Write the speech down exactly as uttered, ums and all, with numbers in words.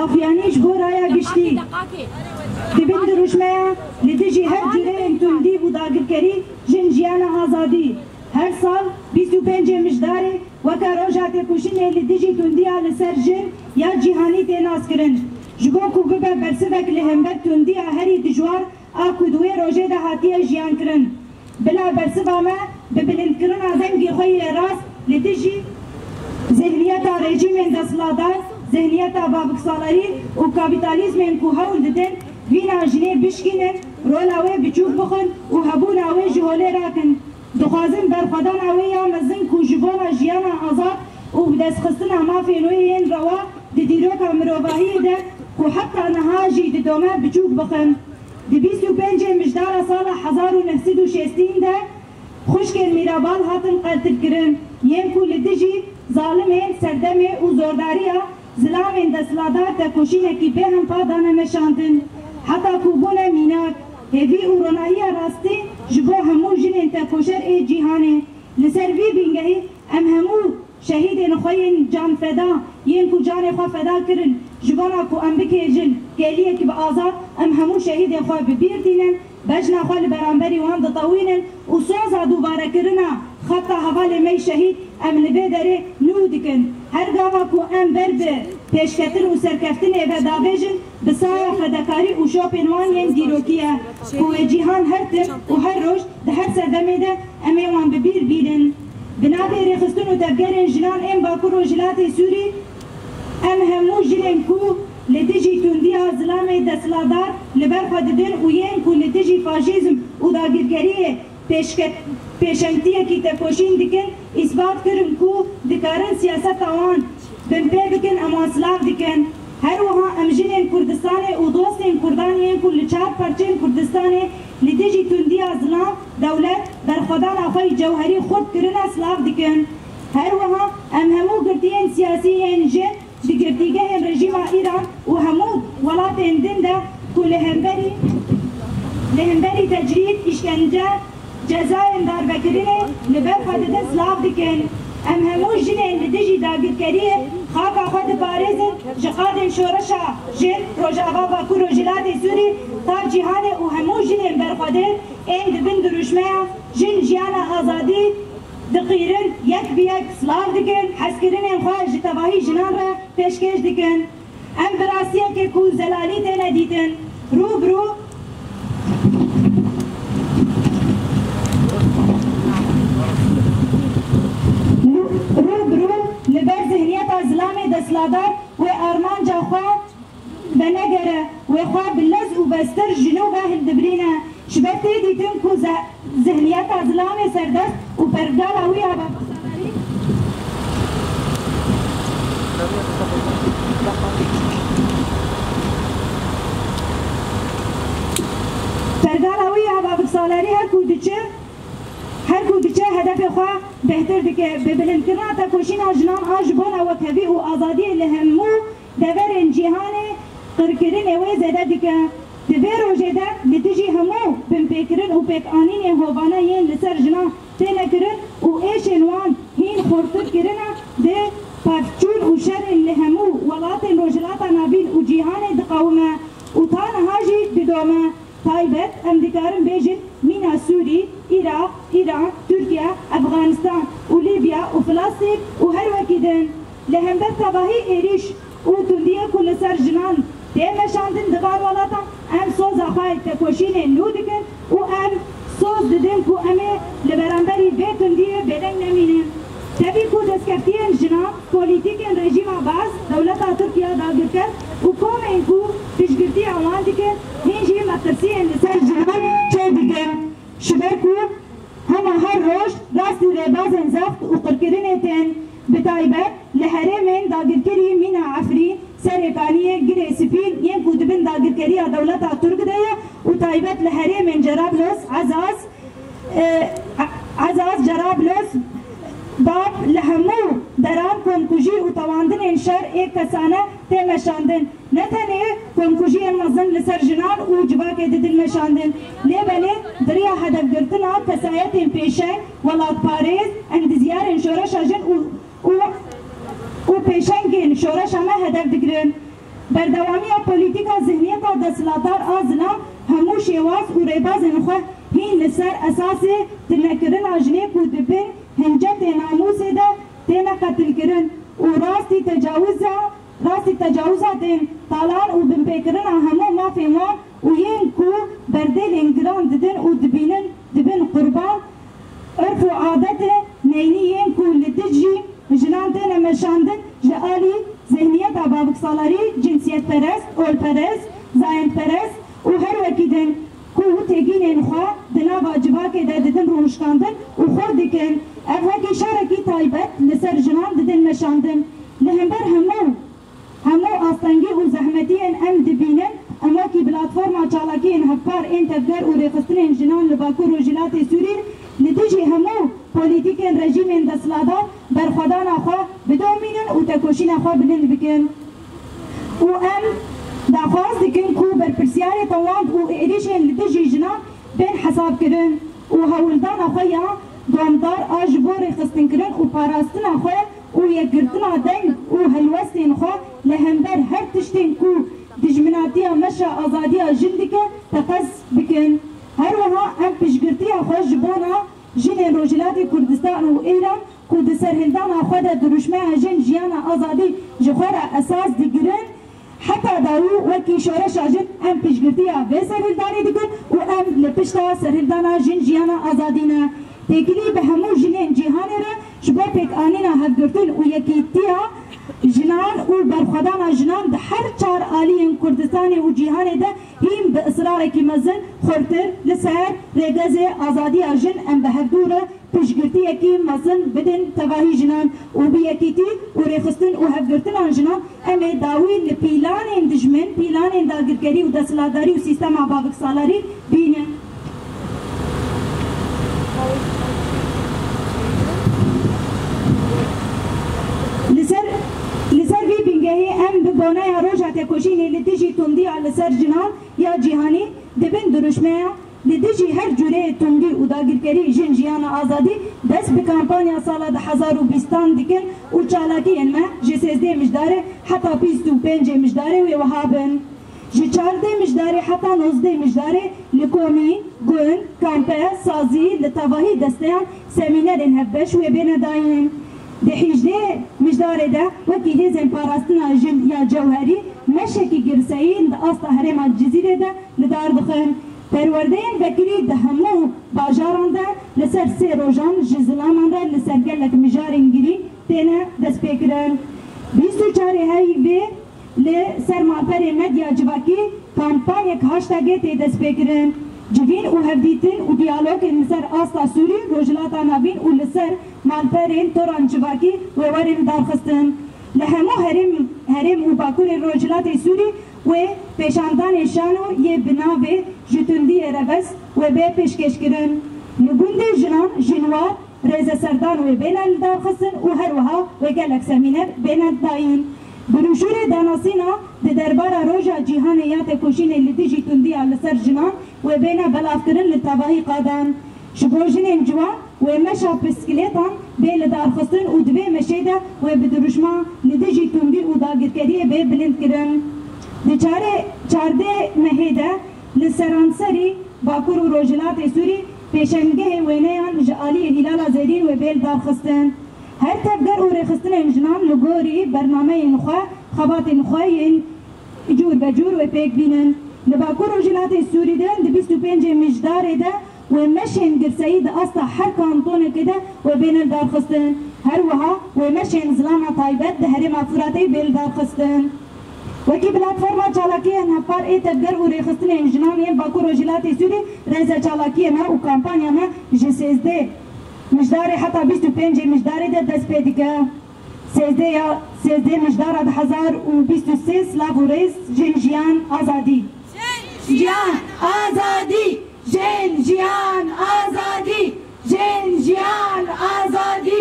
Afyanî ji bo raya giştî. Di bin dirûşmeya li dijî her cûreyên tundî û dagirkerî jin jiyana azadî. Her sal bîst û pêncê Mijdarê weke roja têkoşînê li dijî tundiya li ser jin ya cîhanî tê naskirin. Ji bo ku bibe bersivek li hember tundiya herî dijwar a ku di wê rojê de hatiye jiyankirin. Bila bersiva me bi bilindkirina dengê xwe yê rast li dijî zihniyeta rejîmên desthilatdar, zihniyeta babiksalerî û kapîtalîzmên ku hewl didin vîna jinê bişkînin, rola wê biçûk bixin û hebûna wê ji holê rakin. Dixwazin berxwedana wê ya mezin ku ji bona jiyana azad û bidestxistina mafên wê yên rewa di dîroka mirovahiyê de ku heta niha jî didome biçûk bixin. Di bîst û pêncê Mijdara sala hezar û neh sed û şêstîn de xwişkên Mîrabal hatin qetilkirin, yên ku li dijî zalimên serdemê û zordariya zilamên desthilatdar tekoşînekî bêhempa dane meşandin. Heta ku bûne mînak, hêvî û ronahiya rastî ji bo hemû jinên tekoşer ê cîhanê. Li ser vî bingehî em hemû şehîdên xwe yên canfeda, yên ku canê xwe feda kirin, ji bona ku em bikêjin geliyekî bi azad, em hemû şehîdên xwe bi bîr tînin, bejna xwe li beramberî wan ditewînin û soza dûbarekirina xeta hevalê me yî şehîd em li vê derê nû dikin. Her gava ku em ber bi pêşketin û serkeftinê ve davêjin, bi saya fedekarî û şopên wan yên dîrokî ye ku wê cîhan her tim û her roj di her serdemê de em ê wan bi bîr bînin. Bi navê rêxistin û tevgerên jinan ên Bakur Rojhilatê Sûrî, em hemû jinên ku li dijî tundiya zilamê desthilatdar li ber xwe didin û yên ku li dijî faşîzm û dagirkeriyê pêşket-, pêşengtiyekî tekoşîn dikin, îsbat kirin ku dikarin siyaseta wan binpê bikin, em wan silav dikin. Her wiha em jinên Kurdistanê û dostên Kurdan yên ku li çar parçeyên Kurdistanê li dijî tundiya zilam dewlet berxwedana xwe yî cewherî xurt kirine silav dikin. Her wiha em hemû girtiyên siyasî yên jin di girtîgehên rejîma Îran û hemû welatên din de ku li hemberî, li hemberî tecrîd, îşkence, cezayên darbekirinê li ber xwe didin silav dikin. Em hemû jinên li dijî dagirkeriyê xaka xwe diparêzin, ji qadên şoreşa jin Rojava, Bakur Rojhilatê Sûrî ta cîhanê û hemû jinên berxwedêr ên di bin dirûşmeya Jin Jiyana Azadî diqîrin, yek bi yek silav dikin, hezkirinên xwe ji tevahî jinan re pêşkêş dikin. Em bi rastiyekê ku zelalî têne dîtin, rû bi rû, rû bi rû li ber zihniyeta zilamê desthilatdar wê armanca xwe venegere, wê xwe bi lez û bestir ji nû ve hildibirîne. Ji ber tê dîtin ku ze-, zihniyeta zilamê serdest û pergala wî ya babiksalerî, pergala wî ya babiksalerî her ku diçe, her ku diçe hedefê xwe bêhtir dike. Bi bilindkirina tekoşîna jinan a ji bona wekhevî û azadiyê li hemû deverên cîhanê qirkirinê wê zêde dike. Di vê rojê de li dijî hemû binpêkirin û pêkanînên hovane yên li ser jinan têne kirin û êşên wan hîn xurtir kirine, di pevçûn û şerên li hemû welatên Rojhilata Navîn û cîhanê diqewime û ta niha jî didome. Taybet, em dikarin bêjin, mîna Sûrî, Iraq, Îran, Tirkiye, Efxanistan û Lîbya û Filistîn û her wekî din. Li hember tevahî êrîş û tundiyê ku li ser jinan tê meşandin di van welatan, em soza xwe yê tekoşînê nû dikin û em soz didin ku em ê li beramberî vê tundiyê bêdeng nemînin. Tevî ku destkeftiyên jinan, polîtîkên rejîma Baas, dewleta Tirkiye dagirker û komên ku piştgirtiya wan dikin, hîn jî metirsiyên li ser jinan çêdikin. Ji ber ku hema her roj rastî rêbazên zext û qirkirinê tên, bi taybet li herêmên dagirkerî mîna Efrîn, Serêkaniyê, Girê Spî yên ku di bin dagirkeriya dewleta Tirk de ye û taybet li herêmên Cerablus, Ezaz, e, Ezaz, Cerablus, Bab, li hemû deran komkujî û tewandinên şer ê kesane tê meşandin. Ne tenê komkujiyên mezin li ser jinan û civakê didin meşandin, lê belê di riya hedefgirtina kesayetên pêşeng, welatparêz, endizyarên şoreşa jin û û, û pêşengên şoreşa me hedef digirin. Berdewamiya polîtîka zihniyeta desthilatdar a zilam hemû şêwaz û rêbazên xwe hîn li ser esasê tunekirina jinê ku di bin hincetê namûsê de têne qetilkirin û rastî tecawiza, rastî tecawiza tên talan û binpêkirina hemû mafên wan û yên ku berdêlên giran didin û dibînin dibin qurban. Urf û adetê neynî yên ku li dijî jinan têne meşandin ji alî zihniyeta baviksalarî, cinsiyetperest, olperest, zayendperest û her wekî din ku têgînên xwe di nava civakê de didin rûniştandin û xurt dikin. Ev wekî şerekî taybet li ser jinan didin meşandin. Li hember hemû Hemû astengî û zehmetiyên em dibînin, em wekî platforma çalakiyên hevpar ên tevger û rêxistinên jinan li Bakur Rojhilatê Sûrî li dijî hemû polîtîkên rejîmên desthilatdar berxwedana xwe bidomînin û tekoşîna xwe bilind bikin. Û em daxwaz dikin ku berpirsiyarê tewand û êrîşên li dijî jinan bên hesabkirin û hewldana xwe ya domdar a ji bo rêxistinkirin û parastina xwe û yekgirtina deng û helwestên xwe li hember her tiştên ku dijminatiya meşa azadiya jin dike, teqez bikin. Her wiha em piştgirtiya xwe ji bona jinên Rojhilatê Kurdistan û Îran ku di serhildana xwe de dirûşmeya jin, jiyana, azadî ji xwe re esas digirin, heta dawî wekî şoreşa jin em piştgirtiya vê serhildanê dikin û em li pişta serhildana jin, jiyana, azadî ne. Têkilî bi hemû jinên cîhanê re ji bo pêkanîna hevgirtin û yekîtiya jinan û berxwedana jinan di her çar aliyên Kurdistanê û cîhanê de hîn bi israrekî mezin xurtir li ser rêgezê azadiya jin em bi hevdû re piştgirtiyekî mezin bidin tevahî jinan û bi yekîtî û rêxistin û hevgirtina jinan em ê dawî li pîlanên dijmin, pîlanên dagirkerî û desthilatdarî û sîstema baviksalarî bînin. Li ser, li ser vî bingehê em bi boneya Roja Tekoşînê li dijî tundiya li ser jinan ya cîhanî dibin dirûşmeya Li dijî her cûreyê tundî û dagirkerî jin, jiyana, azadî dest bi kampanya sala du hezar û bîstan dikin û çalakiyên me ji sêzdeh Mijdarê heta bîst û pêncê Mijdarê wê wiha bin. Ji çardeh Mijdarê heta nozdeh Mijdarê li komî, gund, kampe, sazî, li tevahî desteyan semînerên hevbeş wê bêne dayîn. Di hîjdeh Mijdarê de wekî hêzên parastina jin ya cewherî meşekî girseyî di asta herêma Cizîrê de li dar dixin. Perwerdeyên vekirî di hemû bajaran de li ser sê rojan ji zilaman re li ser gelek mijarên girîng têne destpêkirin. Bîst û çarê Heyvê li ser malperê medya civakî kampanyek hashtagê tê destpêkirin. Civîn û hevdîtin û diyalogên li ser asta Sûrî, Rojhilata Navîn û li ser malperên toran civakî wê werin darxistin. Li hemû herêm, herêm û bakurên Rojhilatê Sûrî wê pêşandanê şano yê bi navê Ji Tundiyê Re Bes wê bê pêşkêşkirin. Li gundê jinan, jinwar, rêzeserdan wê bêne lidarxistin û her wiha wê gelek semîner bêne dayîn. Broşûrê danasîna di derbara Roja Cîhanê ya Tekoşînê li dijî tundiya li ser jinan wê bêne belavkirin li tevahî qadan. Ji bo jinên ciwan wê meşa piskilêtan bê lidarxistin û di vê meşê de wê bi dirûşma li dijî tundî û dagirkeriyê bê bilindkirin. Di çarê, çardeh mehê de li seranserî Bakur û Rojhilatê Sûrî pêşengehê wêneyan ji aliyê Hîlala Zêrîn wê bê lidarxistin. Her tevger û rêxistinên jinan li gorî bernameyên xwe, xebatên xwe yên cûr be cûr wê pêk bînin. Li Bakur Rojhilatê Sûrî de di bîst û pêncê Mijdarê de wê meşên girseyî di asta her kantonekê de wê bêne lidarxistin. Her wiha wê meşên zilama taybet di herêma Firatê bê lidarxistin. Wekî platforma çalakiyên hevpar ê tevger û rêxistinên jinan yên Bakur Rojhilatê Sûrî rêze çalakiyê me û kampanya me ji sêzdeh Mijdarê heta bîst û pêncê Mijdarê de dest pê dike. Sêzdeh ya, sêzdeh Mijdara du hezar û bîst û sê, silav û rêz, jin, jiyan, azadî. Jin, jiyan, azadî! Jin, jiyan, azadî! Jin, jiyan, azadî!